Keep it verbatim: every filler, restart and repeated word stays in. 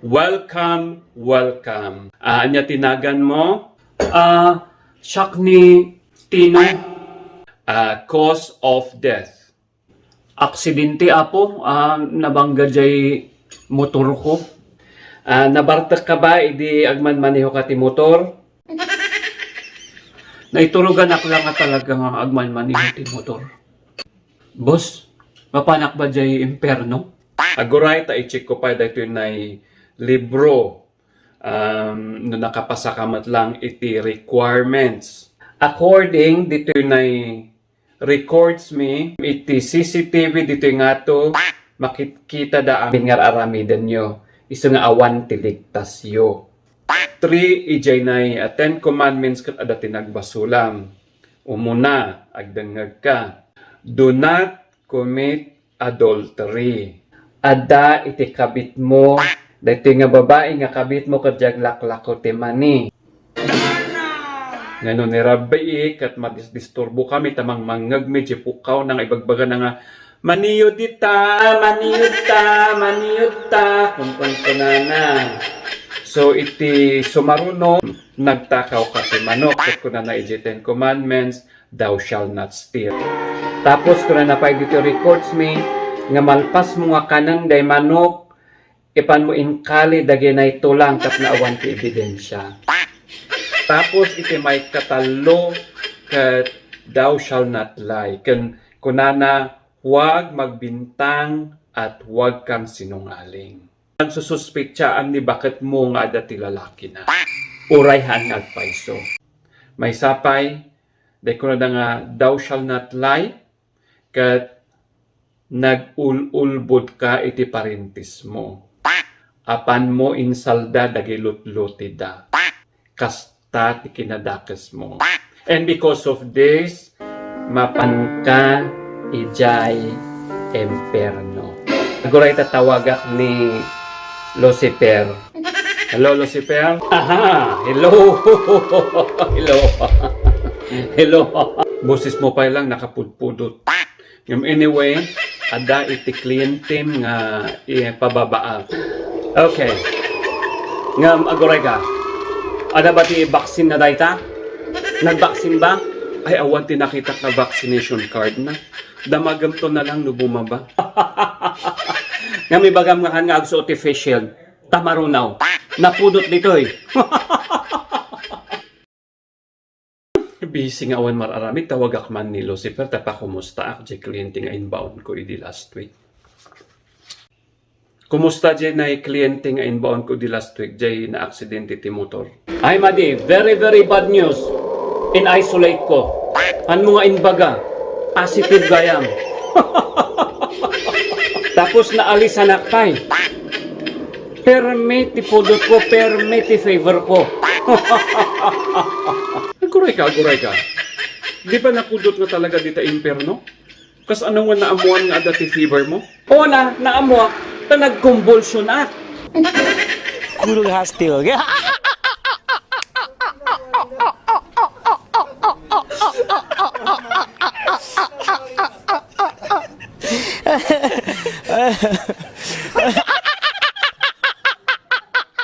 Welcome, welcome. Ah, ania ti naganmo? Ah, siak ni Tino. Ah, cause of death. Aksidente, Apo. Ah, nabangga jay motorko. Ah, nabartekka ba idi agmanmanehok ti motor? Naituroganak la nga talaga nga agmanmaneho ti motor. Boss, mapanak ba jay impierno? Aguray ta i-check ko pay daytoy nay libro, um, no nakapasaka met lang iti requirements. According ditoy nay records mi iti C C T V ditoy ngato, makitkitada amin nga ar-aramidenyo, isu nga awan ti ligtasyo. Three idiay nay, ah, Ten Commandments ket adda ti nagbasolam. Umuna, agdengngegka. Do not commit adultery. Adda iti kabitmo, daytoy nga babai nga kabitmo ket diay aglaklako ti mani. Ngano ni Rabbi, ket madisdisturbo kami ta mangmangngegmi diay pukkawna nga ibagbagana nga, "Maniyo dita, maniyo ta, maniyo ta," kunkunkunana. So, iti sumaruno, nagtakawka ti manok, ket kunana idiay Ten Commandments, "Thou shalt not steal." Tapos kunana pay ditoy records mi nga malpasmo nga kanen day manok, ipanmo inkali dagiti tulang tapno awan ti ebidensia. Tapos iti maikatallo ket, "Thou shalt not lie." Ken kunana, "Huwag magbintang at huwag kang sinungaling." Nagsususpetsaan ni baketmo nga adda ti lalakina. Uray haan nga agpayso. Maysa pay, dayta kunada nga, "Thou shalt not lie," ket nag-ul-ulbodka iti parentesmo. Apanmo insalda dagiti lutlutida. Kasta ti kinadakesmo. And because of this, mapanka idiay impierno. Aguray ta tawagak ni Lucifer. Hello, Lucifer. Aha, hello. Hello. Hello. Bosesmo pay lang nakapudpudot. Ngem anyway, adda iti klientem nga ipababaak. Okay. Ngem aguray ka. Adda ba ti vaccine na dayta? Nagvaccine ba? Ay, awan ti nakitak nga vaccination card na. Damagemto na lang no bumaba. Ngem ibagam nga kan nga agsuot ti face shield. Ta marunaw. Napudot ditoy. Busy nga awan mar-aramid, tawagak man ni Lucifer, ta pakumustaak diay kliente nga inbaonko idi last week. Kumusta diay nay kliente nga inbaonko idi last week, diay naaksidente ti motor? Ay, madi, very, very bad news. In-isolate ko. Anmo nga imbaga, positive gayam. Tapos naalisanak pay. Permi ti pudot ko, permi ti favor ko. Aguray ka, aguray ka. Di ba napudot nga talaga dita impierno? Kasano nga naammoan nga adda ti favor mo? Una, naammoak, ta nagkumbulsionak. Kulog hostel.